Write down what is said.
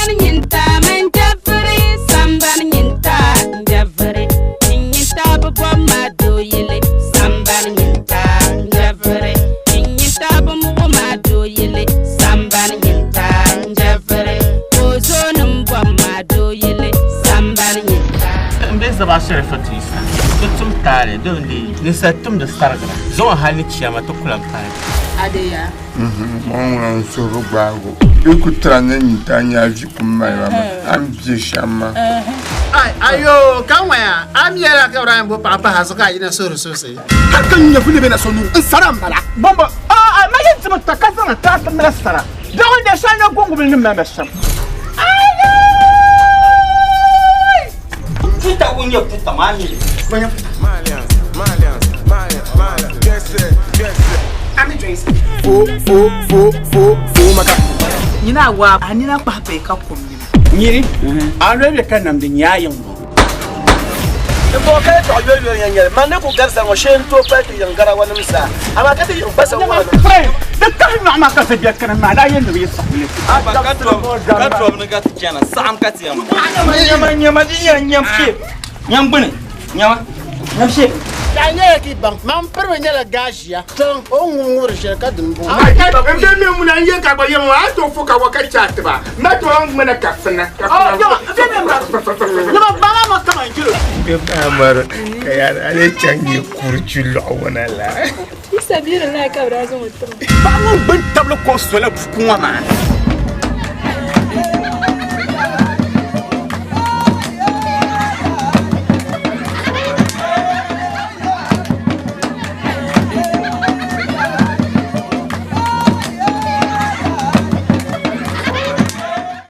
Sambani nyintaa mini jɛviri, sambani nyintaa n-jɛviri. N nyintaa bi bɔbi ma dooyili, sambani nyintaa n-jɛviri. N nyintaa bi muɣi ma dooyili, sambani nyintaa n-jɛviri. Ka o zooni m-bɔbi ma dooyili, sambani nyintaa. N be zaba shɛrifa tuisa, ti tum taali din leei ninsal tumdi sarigira zuŋɔ hal ni chiyaama ti ku lan paligi. Adeya. Ŋɔ ŋuna n suhu bi gbaag o. Yi ku tira ni nyintaa nya a vi kum mali ba maa, a ni be shɛm maa. Ai, ayo, ka ŋɔya, a mi yɛla ka Ibrahim bo paɣa pahi a zuɣu ka a yina suhiri suɣisi. Hal ka n nyɛvuli be na so nuu, n sara m-bala. Bɔmbɔ, Aa, ma yi dimi ta ka zaŋ a ti mali sara. Daɣu n-deei shɛli nya gungubili ni mali ma shɛm. Puta ŋun nyɛ puta maa mi. Nyina a waa a nina kpahi pɛi ka kum nyina. Nyini, a lɔi bɛ ka namdi nyaa yiŋ ŋɔ. N bɔŋɔ ka yɛtɔɣa yoliyoli yɛn nyɛli, man ni ku garisa ŋɔ shee n-tooi pali ti yiŋ garawanim zaa, amaa ka ti yiŋ ba sa wɔɣila. Di kahi nyɔɣu maa ka ti biɛri kani maa daa yɛn ni bi yi saɣim li. Aba ka tɔbu ni ka ti chana, saɣim ka ti yɛn bɔŋɔ. Nyama, nyama, di nyɛla nyam shee, nyam gbuni, nyama, nyam shee. Ka nyɛla ka yi baŋ, man pirimi nyɛla gaʒia, tiŋ o ni ŋub ŋubiri shɛli ka dini bɔŋɔ. N bɛ mi ŋuna n yɛ ka gba yɛm a to fo ka wa ka chɛ a tiba ma to n ŋmana ka fina ka fina. Bɛ baa mari ka yaa a lee chaŋ nyɛ kurichu lɔɣu ŋuna la. Paɣa ŋun gbuni tabili kuɣu sola buku ŋɔ maa.